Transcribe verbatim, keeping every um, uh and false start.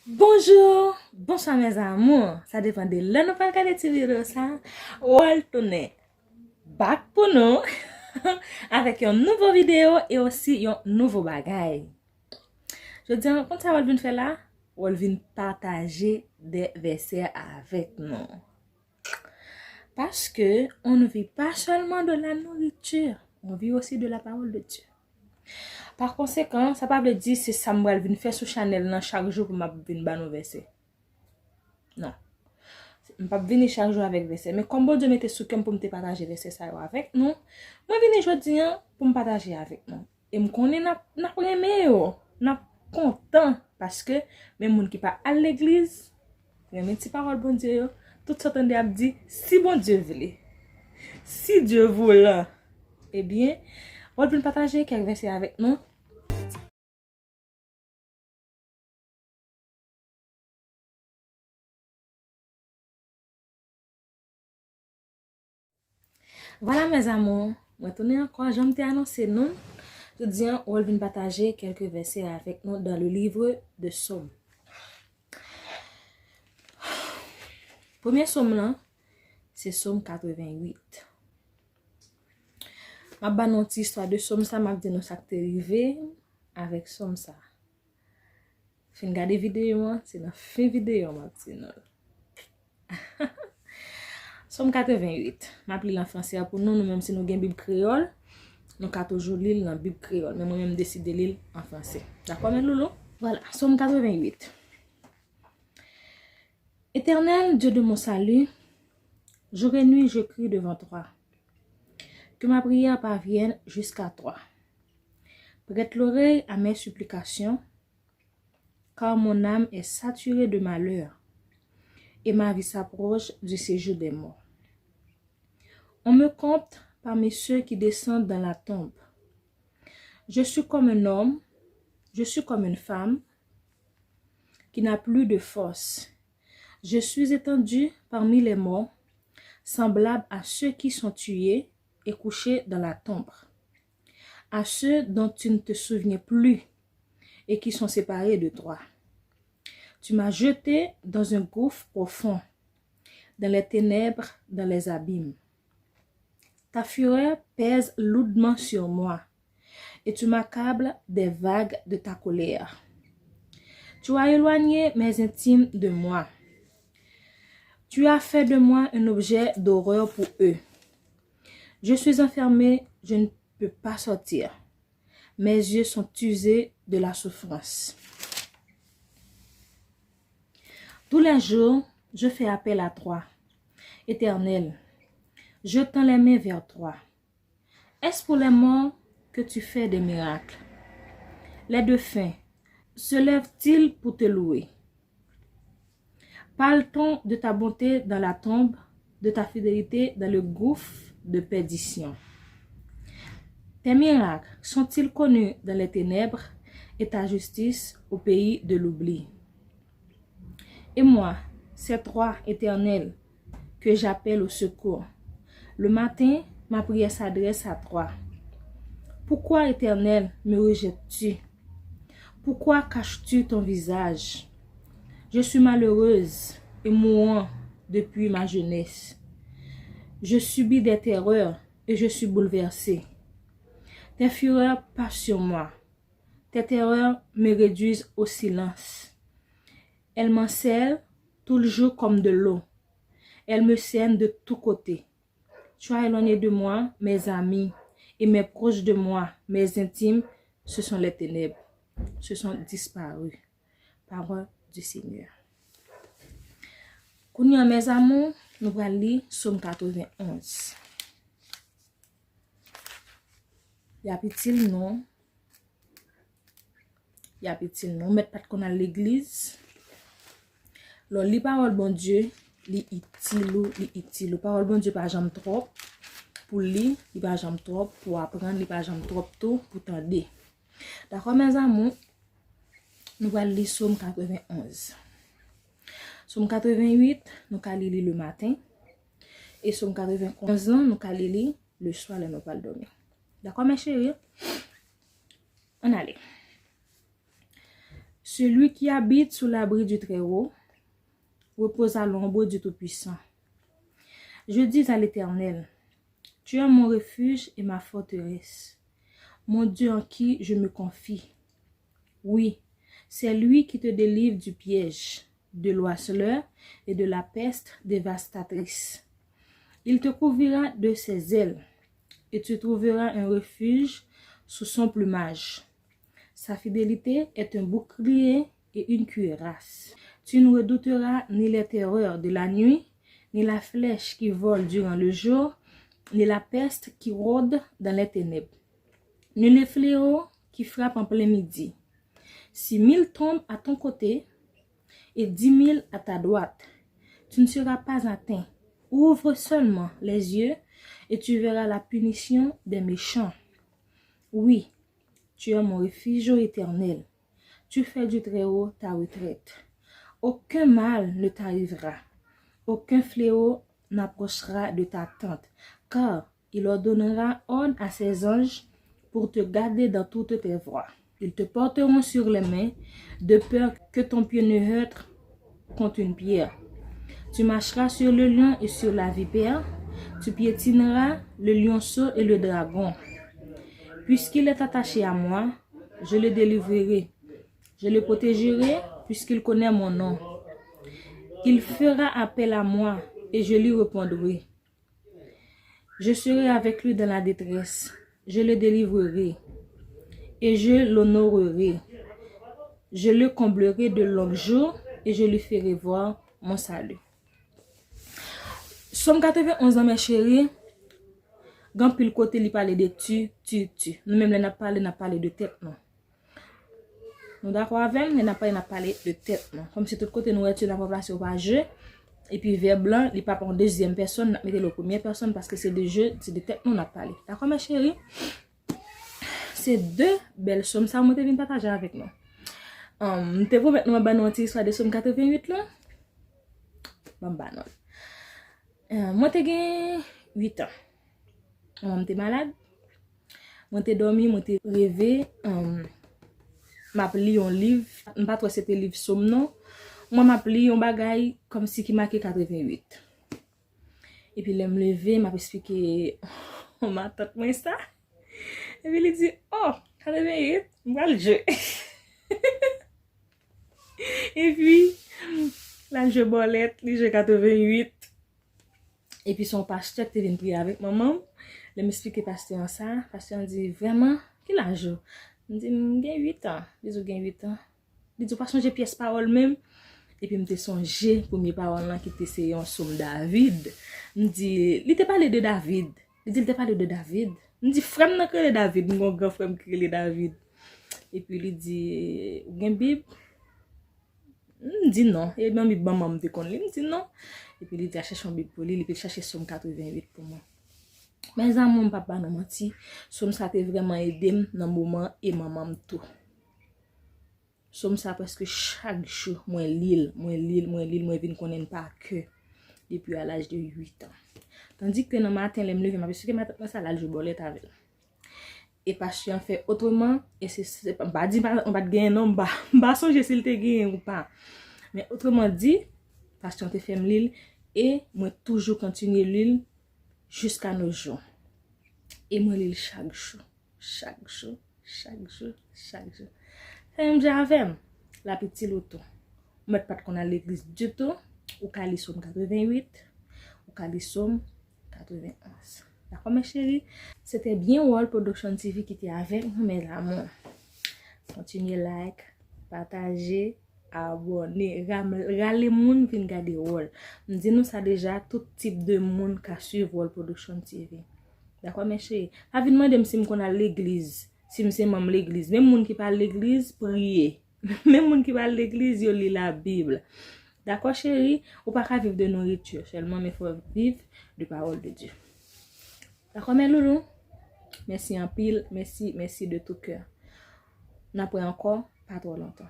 Bonjou, bonswa mes amours. Sa depann de lè nou pral gade ti videyo sa. Wòl tounen back pou nou avèk yon nouvo videyo e osi yon nouvo bagay. Jodi a, konn sa Wòl vin fè la? Wòl vin pataje de vèsè avèk nou. Parce que on ne vit pas seulement de la nourriture, on vit aussi de la parole de Dieu. Pa konsekan, sa pa vle di se sa m pral vin fè sou chanèl nan chak jou pou m ap vin ba nou vèsè. Non. M p ap vini chak jou avèk vèsè. Men kòm Bondye mete sou kè m pou m te pataje vèsè sa yo avèk nou, mwen vini jodi a pou m pataje avèk nou. E m konnen n ap, n ap renmen yo. N ap kontan. Paske, men moun ki pa al legliz, renmen ti pawòl Bondye yo. Tout sa w tande ap di, si Bondye vle, si Dieu voulant, ebyen, w ap vin pataje kèk vèsè avèk nou. Voilà, mes amours, mwen tounen ankò, jan m te anonse nou. Jodi a, Wòl vin pataje kèk vèsè avèk nou dans le livre de Sòm. Premye sòm lan, se sòm katreventuit. M ap ba nou ti istwa de sòm sa, m ap di nou sa k te rive avèk sòm sa. Fin gade videyo an, se nan fen videyo an m ap di nou l. Sòm katreventuit. M ap li l an fransè a pou nou, nou menm si nou gen Bib kreyòl, nou ka toujou li l nan Bib kreyòl, men mwen menm m deside li l an fransè. Dakò, mes loulous? Voilà, sòm katreventuit. Éternel Dieu de mon salut, jour et nuit je crie devant toi. Que ma prière parvienne jusqu'à toi. Prête l'oreille à mes supplications, car mon âme est saturée de malheur, et ma vie s'approche du séjour des morts. On me compte parmi ceux qui descendent dans la tombe. Je suis comme un homme, je suis comme une femme qui n'a plus de force. Je suis étendu parmi les morts, semblable à ceux qui sont tués et couchés dans la tombe, à ceux dont tu ne te souviens plus et qui sont séparés de toi. Tu m'as jeté dans un gouffre profond, dans les ténèbres, dans les abîmes. Ta fureur pèse lourdement sur moi, et tu m'accables des vagues de ta colère. Tu as éloigné mes intimes de moi. Tu as fait de moi un objet d'horreur pour eux. Je suis enfermé, je ne peux pas sortir. Mes yeux sont usés de la souffrance. Tous les jours, je fais appel à toi, Éternel. Je tends les mains vers toi. Est-ce pour les morts que tu fais des miracles? Les défunts se lèvent-ils pour te louer? Parle-t-on de ta bonté dans la tombe, de ta fidélité dans le gouffre de perdition? Tes miracles sont-ils connus dans les ténèbres et ta justice au pays de l'oubli? Et moi, c'est toi, Éternel, que j'appelle au secours. Le matin, ma prière s'adresse à toi. Pourquoi, Éternel, me rejettes-tu? Pourquoi caches-tu ton visage? Je suis malheureuse et mourant depuis ma jeunesse. Je subis des terreurs et je suis bouleversée. Tes fureurs passent sur moi. Tes terreurs me réduisent au silence. Elles m'enserrent tout le jour comme de l'eau. Elles me cernent de tous côtés. Tu as éloigné de moi mes amis, et mes proches de moi, mes intimes, ce sont les ténèbres, se sont disparus. Parole du Seigneur. Kounye a, mes amours, nou pral li Sòm katrevenonz. Y ap itil nou. Y ap itil nou. Ou mèt pa t konn al legliz. Lè w li pawòl Bondye, li itil ou, li itil ou. Pawòl Bondye pa janm twòp pou li, li pa janm twòp pou aprann, li pa janm twòp tou pou tande. Dakò, mes amours? Nou pral li Sòm katrevenonz. Sòm katrevenuit, nou ka li li le maten. E Sòm katrevenonz lan, nou ka li li le swa lè nou pral dòmi. Dakò, mes chéris? Ann ale. Celui qui habite sous l'abri du Très-Haut repose à l'ombre du Tout-Puissant. Je dis à l'Éternel, tu es mon refuge et ma forteresse, mon Dieu en qui je me confie. Oui, c'est lui qui te délivre du piège de l'oiseleur et de la peste dévastatrice. Il te couvrira de ses ailes et tu trouveras un refuge sous son plumage. Sa fidélité est un bouclier et une cuirasse. Tu ne redouteras ni les terreurs de la nuit, ni la flèche qui vole durant le jour, ni la peste qui rôde dans les ténèbres, ni le fléau qui frappe en plein midi. Si mille tombent à ton côté et dix mille à ta droite, tu ne seras pas atteint. Ouvre seulement les yeux et tu verras la punition des méchants. Oui, tu es mon refuge, ô Éternel. Tu fais du Très-Haut ta retraite. Aucun mal ne t'arrivera. Aucun fléau n'approchera de ta tente, car il ordonnera ordre à ses anges pour te garder dans toutes tes voies. Ils te porteront sur les mains, de peur que ton pied ne heurte contre une pierre. Tu marcheras sur le lion et sur la vipère, tu piétineras le lionceau et le dragon. Puisqu'il est attaché à moi, je le délivrerai, je le protégerai, puisqu'il connaît mon nom. Il fera appel à moi et je lui répondrai. Je serai avec lui dans la détresse, je le délivrerai et je l'honorerai. Je le comblerai de longs jours et je lui ferai voir mon salut. Sòm katrevenn onz lan, mè cheri, gen anpil kote li pale de tu, tu, tu. Nou menm lè n ap pale, n ap pale de tèt nou. Nou dakò avè m? Lè n ap pale, n ap pale de tèt nou. Kòmsi tout kote nou wè tu, n ap ranplase yo pa je. Epi vèb lan, li p ap an dezyèm pèsòn, n ap mete l o premyè pèsòn paske se de je, se de tèt nou n ap pale. Dakò, mè cheri? Se de bèl sòm sa mwen te vin pataje avèk nou. Ann, m te pwomèt nou m ap ba nou yon ti istwa de sòm katrevenn uit lan. Ban m ba nou l. Eh, mwen te gen uit an. Manman m te malad. Mwen te dòmi, mwen te reve, ann, m ap li yon liv. M pa t wè se te liv sòm non. Mwen m ap li yon bagay kòmsi ki make katrevenn uit. Epi lè m leve, m ap esplike matant mwen sa. Epi li di, "Oh, katrevenn uit, m pral jwe." Epi, l al jwe bòlèt, li jwe katrevenn uit. Epi se yon pastè ki te vin priye avèk manman m. Lè m esplike pastè an sa, pastè an di, "Vrèman, ki laj ou?" M di, "M gen uit an." Li di, "Ou gen uit an?" Li di, "Ou pa sonje pyès pawòl menm?" Epi m te sonje premye pawòl lan ki te se yon sòm David. M di, "Li te pale de David." Li di, "Li te pale de David?" M di, "Frè m nan k rele David, m gen yon gran frè m ki rele David." Epi li di, "Ou gen Bib?" M di, "Non." E nan Bib manman m te konn li, m di, "Non." Epi li di, "Al chache yon Bib pou li." Li te chache sòm katrevenn uit pou mwen. Mezanmi, m p ap ba nou manti, sòm sa te vrèman ede m nan moman e manman m tou. Sòm sa prèske chak jou, mwen li l, mwen li l, mwen li l, mwen vin konnen l pa kè depi a laj de uit an. Tandiske nan maten, lè m leve, m ap esplike matant mwen sa, l al jwe bòlèt avè l. E pastè an fè otreman, e se, se, m pa di, m pa, m pa t genyen non, m pa, m pa sonje si l te genyen ou pa. Men otreman di, pastè an te fè m li l, e mwen toujou kontinye li l jiska nos jours. E mwen li l chak jou. Chak jou, chak jou, chak jou. Sa menm jan avè m, l ap itil ou tou. Ou mèt pa t konn al legliz ditou, ou ka li sòm katrevenn uit, ou ka li sòm katrevenn onz. Dakò, mè cheri? Se te byen World Production T V ki te avèk nou, mes amours. Kontinye like, pataje, abòne, ram-, rale moun vin gade World. M di nou sa deja, tout tip de moun ka swiv World Production T V. Dakò, mè cheri? Pa vin mande m si m konn al legliz, si m se manm legliz. Menm moun ki pa al legliz, priye. Menm moun ki pa al legliz, yo li Labib. Dakò, cheri? Ou pa ka viv de nourriture seulement, mais faut vivre de parole de Dieu. Dakò, mes loulous? Mèsi anpil, mèsi, mèsi de tout cœur. N ap wè ankò, pa twò lontan.